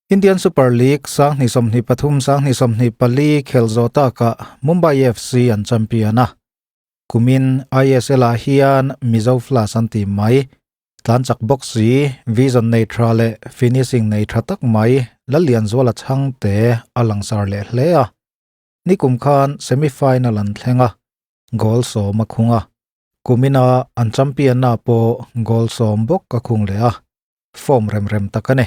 Indian Super League 2023 2024 khel zawh takah Mumbai FC an champion a. Kumin ISL ah hian Mizo Flash an ti mai. Tlan chak bawk si, vision nei tha leh finishing nei tha tak mai Lallianzuala chhangte a langsar leh hle a. Nikum khan semi-final an thleng a, goal 10 a khung a. Kumina an champion na pawh goal 10 bawk a khung leh a. Form rem rem tak a ni.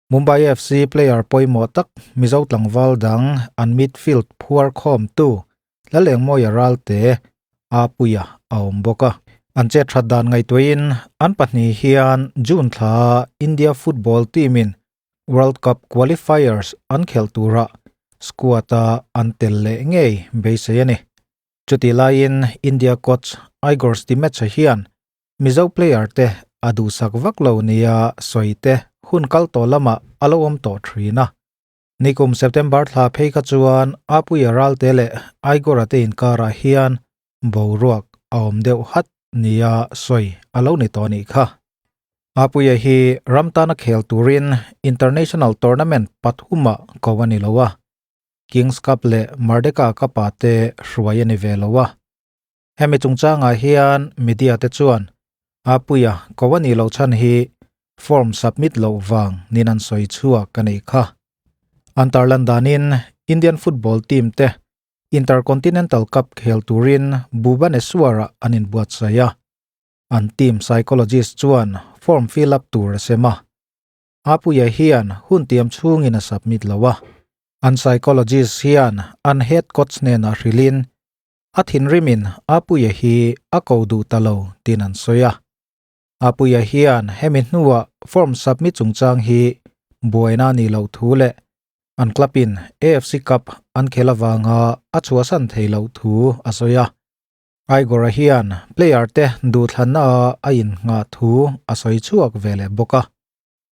Mumbai FC player pawimawh tak Mizo tlangval dang an midfield phuar khawm tu Lalengmawia Ralte a puia a awm bawk a. An che that dan ngaihtuahin an pahnih hian June thla India football team in World Cup qualifiers an khelh tura squad a an tel leh ngei beisei a ni. Chuti laiin India coach Igor Stimac hian Mizo player te a duhsak vak lo nia sawi te hun kal tawh lama a lo awm tawh thin a. Nikum September thla phei kha chuan Apuia Ralte leh Igor-a te inkarah hian boruak a awm deuh hat nia sawi a lo ni tawh anih kha. Apuia hi ram tana khel turin international tournament pathuma ko a ni lo a. Kings Cup leh Merdeka Cup-ah te hruai a ni ve lo a. Hemi chungchangah hian media te chuan Apuia ko a ni lo chhan hi form submit loh vang nin an sawi chhuak a nih kha. An tarlan danin Indian football team te Intercontinental Cup khel turin Bhubaneswar-ah an inbuatsaih a. An team psychologist chuan form fill up tur a sem a. Apuia hian hun tiam chhungin a submit lo a. An psychologist hian an head coach hnenah hrilhin a thinrimin Apuia hi a ko duh ta lo tin an sawi a. Apuia hian hemi hnuah form submit chungchang hi buaina ni lo thu leh an club in AFC Cup an khel awanga a chhuahsan thei lo thu a sawi a. Igor-a hian player te duhthlanna a innghah thu a sawi chhuak ve leh bawk a.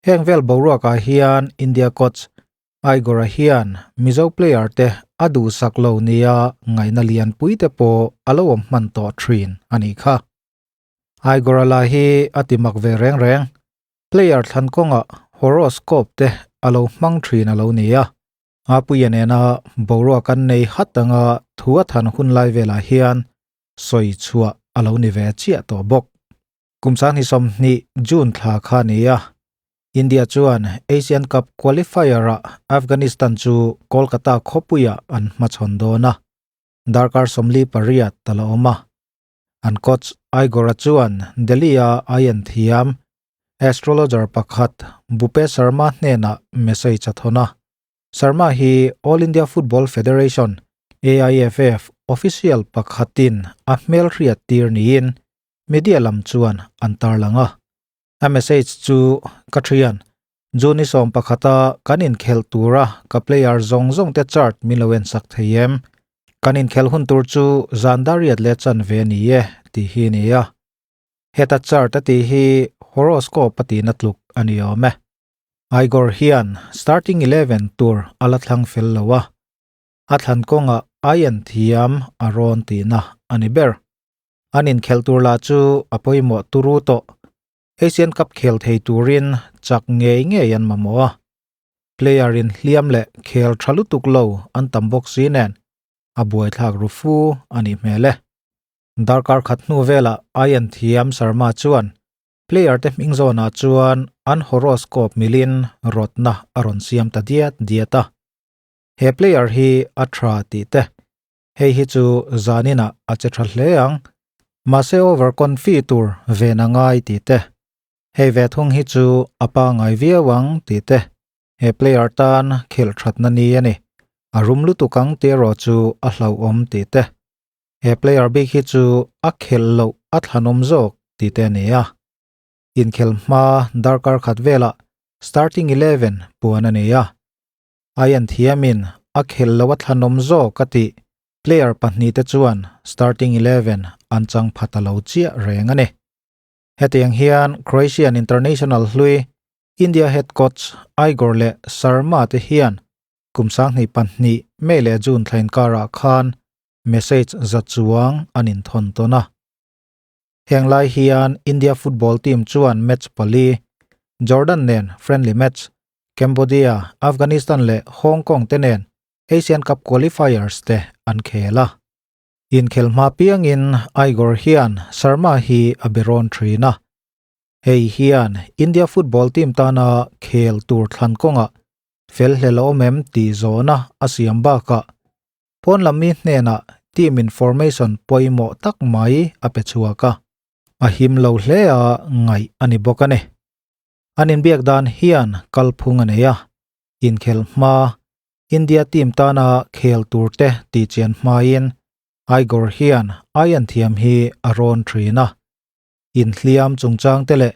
Heng vel boruakah hian India coach Igor-a hian Mizo player te a duhsak lo nia ngaihna lian pui te pawh a lo awm hman tawh thin a nih kha. Igor-a la hi a ti mak ve reng reng. Player thlan kawngah horoscope te a lo hmang thin a lo ni a. Apuia nena boruak an nei hat anga thu a than hun lai velah hian sawi chhuah a lo ni ve chiah tawh bawk. Kum 2020 June thla kha ni a. India chuan Asian Cup qualifier-ah Afghanistan chu Kolkata khawpuia an hmachhawn dawn a. Darkar 48 ta la awm a. An coach Igor-a chuan Delhi-a ai an thiam astrologer pakhat Bhupe Sharma hnenah message a thawn a. Sharma hi All India Football Federation AIFF official pakhatin a hmel hriat tir niin media lam chuan an tarlang a. A message chu ka thian June 11 kan inkhel tura ka player zawng zawng te chart min lo en sak thei em. Kan inkhel hun tur chu zandariat le chan ve ni e ti hi ni a. Heta chart a ti hi horoscope a ti na tluk a ni awm e. Igor hian starting 11 tur ala thlang fel lo a. A thlan kawnga ai an thiam a rawn ti na a ni ber. An inkhel tur la chu a pawimawh turu tawh. Asian Cup khel thei turin chak ngei ngei an mamawh a. Player in hliam leh khel tha lutuk lo an tam bawk si nen a buai thlak ru fu a nih hmel e. Darkar khat hnu vela ai an thiam Sharma chuan player te hming zawnah chuan an horoscope milin rawtna a rawn siam ta diat diat a. He player hi a tha tih te. Hei hi chu zanina a che tha hle ang. Mahse over confi tur ve na ngai tih te. Hei ve thung hi chu a pa ngai viau ang tih te. He player tan khel that na ni ani. A rum lutuk ang te ro chu a hlau awm tih te. He player bik hi chu a khel lo a thlanawm zawk tih te ani a. Inkhel hma darkar khat vela starting 11 puan ani a. Ai an thiamin a khel lo a thlanawm zawk a ti player pahnih te chuan starting 11 an chang phata lo chiah reng ani. Hetiang hian Croatian international hlui India head coach Igor leh Sharma te hian kum 2002 May leh June thlain karah khan message za chuang an inthawn tawn a. Heng lai hian India football team chuan match pali Jordan nen friendly match Cambodia, Afghanistan leh Hong Kong te nen Asian Cup qualifiers te an khel a. Inkhel hma piangin Igor hian Sharma hi a be rawn thin a. Hei hian India football team tana khel tur thlan kawngah fel hlel a awm em tih zawhna a siam bakah pawn lam mi hnenah team information pawimawh tak mai a pe chhuak a. A him lo hle a ngaih a ni bawk a ni. An inbiak dan hian kalphung a nei a, inkhel hma India team tana khel turte tihchian hmain Igor hian Ayan thiam hi a rawn thin a. Inhliam chungchang te leh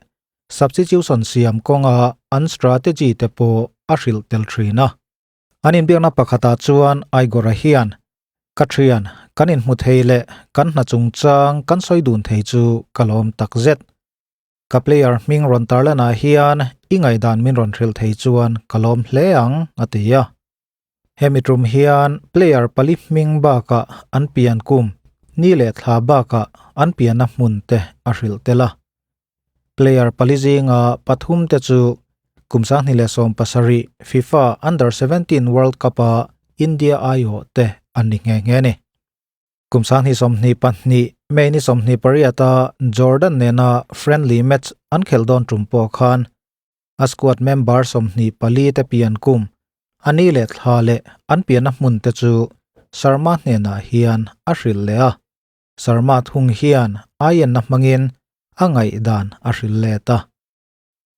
substitution siam kawnga an strategy te pawh a hrilh tel thin a. An inbiakna pakhatah chuan Igor-a hian, Ka thian, kan inhmu thei leh kan hna chungchang kan sawi dun thei chu ka lawm takzet. Ka player hming rawn tarlanah hian i ngaihdan min rawn hrilh thei chuan ka lawm hle ang, a ti a. Hemi tum hian player pali hming bakah an pian kum, ni leh thla bakah an pianna hmun te a hrilh tel a. Player pali zinga pathum te chu kum 2017 FIFA Under 17 World Cup-a India aiawh te an ni nghe nghe a ni. Kum 2022 May ni 28-a Jordan nena friendly match an khelh dawn tum pawh khan a squad member 24 te pian kum a ni leh thla leh an pianna hmun te chu Sharma hnenah hian a hrilh leh a. Sharma thung hian aienna hmangin a ngaihdan a hrilh let a.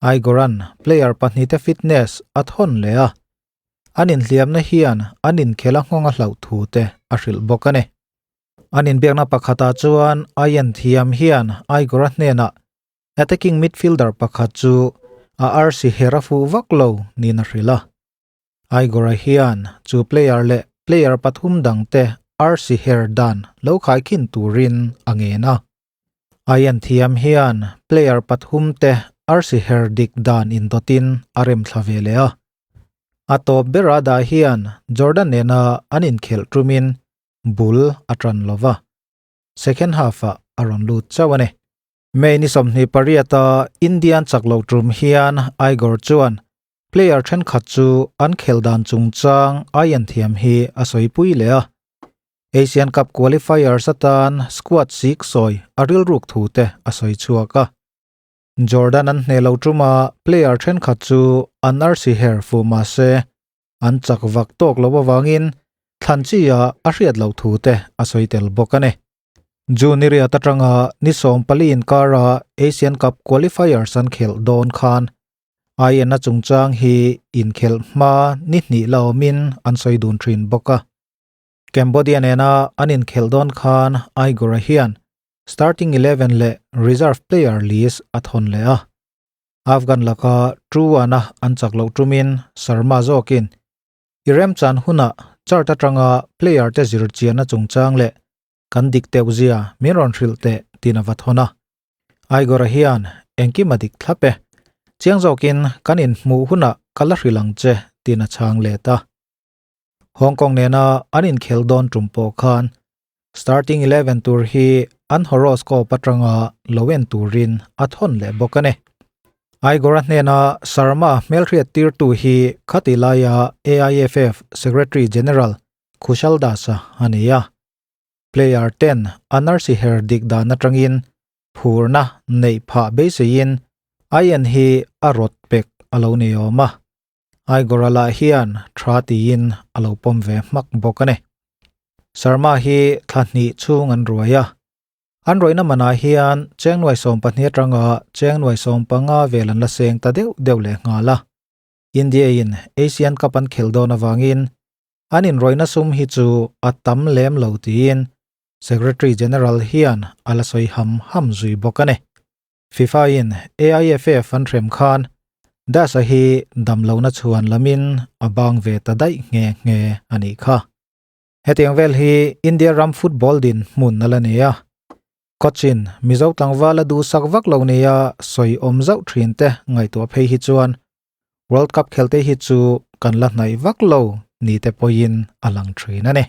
Aigoran player pahnihte fitness a thawn leh a, an inhliamna hian an inkhel a nghawng a hlauh thu te a hrilh bawk a ni. An inbiakna pakhatah chuan Ayen thiam hian Aigora hnenah attacking midfielder pakhat chu a arsi her a fuh vak lo niin a hrilh a. Aigora hian chu player leh player pathum dangte arsi her dan lo khaikhin turin a ngen a. Ayan thiam hian player pathum te arsi her dik dan indawtin a rem thla ve leh a. A tawp bera dah hian Jordan nena an inkhelh tumin bul a tan lo va, second half-ah a rawn lut chauh a ni. May ni 28 a Indian chak loh tum hian Igor chuan player thenkhat chu an khelh dan chungchang Ayan thiam hi a sawipui leh a. Asian Cup qualifiers atan squad sik sawi a rilruk thu te a sawi chhuak a. Jordan an hneh lo tuma player thenkhat chu an arsi her fuh mah se an chak vak tawk lo avangin thlan chi ah a hriat loh thu te a sawi tel bawk a ni. June riat atanga ni 14 inkara Asian Cup qualifiers an khelh dawn khan IN-a chungchang hi inkhelh hma ni hnih la awmin an sawi dun thin bawk a. Cambodia nena an inkhelh dawn khan Aigura hian starting 11 leh reserve player list a thawn leh a. Afghan laka Truana an chak loh tumin Sharma zawkin i remchan hunah chart atanga player te zir chianna chungchang leh kan dik teuh zia min rawn hrilh teh tiin a va thawn a. Aigura hian engkim a dik thlap e, chiang zawkin kan inhmuh hunah ka la hrilh ang che tiin a chhang let a. Hong Kong nena an inkhel dawn tum pawh khan starting 11 tur hi an horoscope atanga lo en turin a thawn leh bawk a ni. Aigora hnena Sharma hmelhriat tirtu hi khati laia AIFF Secretary General Khushal Das-a a ni a. Player ten an arsi her dik dan atangin phurna neih phah beiseiin IN hi a rawt pek a lo ni awm a. Aigora lah hian tha tiin a lo pawm ve hmak bawk a ni. Sharma hi thla hnih chhung an ruai a. An ruaihna manah hian cheng nuai 12 atanga cheng nuai 15 vel an la seng ta deuh deuh leh nghal a. India in Asian Cup an khelh dawn avangin an inruaihna sum hi chu a tam lem lo tiin Secretary General hian a la sawi ham ham zui bawk a ni. FIFA in AIFF an hrem khan Dasa hi damlohna chhuan lamin a bang ve ta daih nghe nghe a nih kha. Hetiang vel hi India ram football din hmun a la ni a. Coach-in Mizo tlangval a duhsak vak lo nia sawi awm zauh thin te ngaihtuah phei hi chuan World Cup khelte hi chu kan la hnaih vak lo ni te pawhin a lang thin a ni.